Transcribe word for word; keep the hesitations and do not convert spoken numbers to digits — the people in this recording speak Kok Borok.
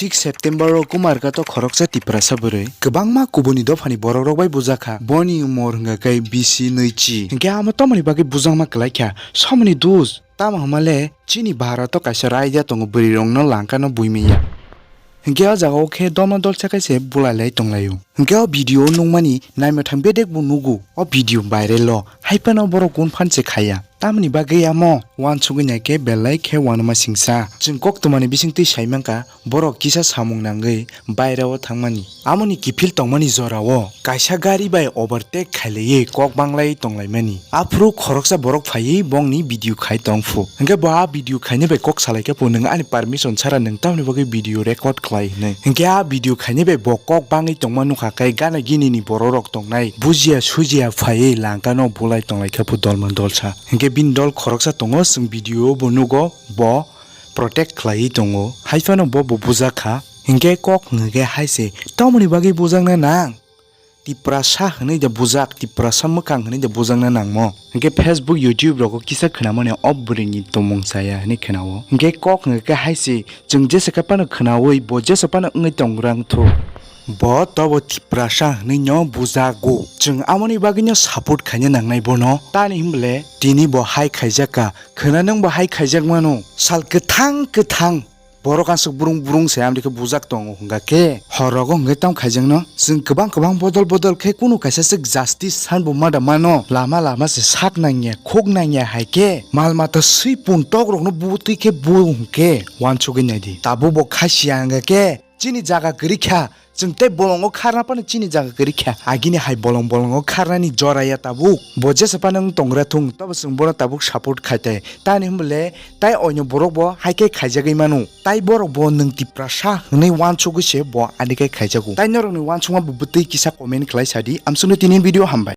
Six September o Kumarghat o khoroksa Tiprasa bwrwi kwbangma kubuni dophani borokrok bai bujakha. Boni umor hwnkha khe bisi nwichi. Hinkhe amo tamoni bagwi bujakma kwlaikha? Somoni dus. Tamo hwnmale chini Bharat o kaisa raida tongo, bwrwirokno langkano buimaya. Hinkhe o jaga o khe dolma dolsa khe se bulai lai tonglaio. Hinkhe o video o nukmani naimwthang bedek bo nugo o video viral o, haiphano borok gun phan se khaiya. Tamoni bagwi amo uansugwi naikhe belai khe uanama singsa. Chwng koktwmani bisingtwi saimankha, borok kisa samung nangwi bairao thangmani. Amoni kiphil tongmani jorao kaisa gari bai overtake khailaiwi kok banglaiwi tonglaimani. Aphuru khoroksa borok phaiwi bongni video khai tongphu. Hinkhe bo a video khaini bai kok salaikhe phu, "Nwng ani permission sara nwng tamoni bagwi video record khlai?" hinwi. Hinkhe a video khaini bai bo kok bangwi tongma nukha khe gana gini ni borok rok tongnai bujiya sujiya phaiwi langkano bulai tonglaikha phu dolma dolsa. Hinkhe bini dol khoroksa tongo, chwng video o bo nugo, bo protect khlaiwi tongo, haiphano bo bo bujakha. Hinkhe kok hwnkhe hai se, tamoni bagwi bujakna nang? Tiprasa hwnwi de bujak, Tiprasa mwkhang hwnwi de bujakna nangmo? Hinkhe Facebook, YouTube rogo kisa khwnamani o bwrwini tongmung chaya hwnwi khwnao. Hinkhe kok hwnkhe hai se, chwng jesa khe phano khwnaui, bo jesa phano wngwi tong rang thu. Bo tobo Tiprasa hwnwi no bujago. Chwng amoni bagwi no support khaina nangnai bono. Tani hwnbole tini bo hai khaijak kha. Khwna nwng bo hai khaijak mano. Sal kwthang kwthang borok aswk brung brung se amtwi khe bujak tongo hwnkha khe. Hor rogo hwnkhe tamo khaijakno chwng kwbang kwbang bodol bodol khe kunu kaisa swk justice san bo ma da mano. Lama lama se sak nangya, khuk nangya hai khe mal mata swi pun tok rokno butwi khe bu hwnkhe uansugwi naidi. Tabuk bo kha siya hwnkha khe chini jaga kwrwi kha. Chwng tei bolongo kharna phano chini jaga kwrwi kha. Agini hai bolong bolongo kharnani jora ya tabuk. Bo jesa phano wng tongra thung, tobo chwng bono tabuk support khai tai. Tani hwnbole tai oino borok bo hai khe khaijagwi mano. Tai borok bo nwng Tiprasa hwnwi uansugwi se bo ani khe khaijago. Tai norokni uansukma bo bwtwi kisa comment khlai sadi. Amsukno tini video hambai.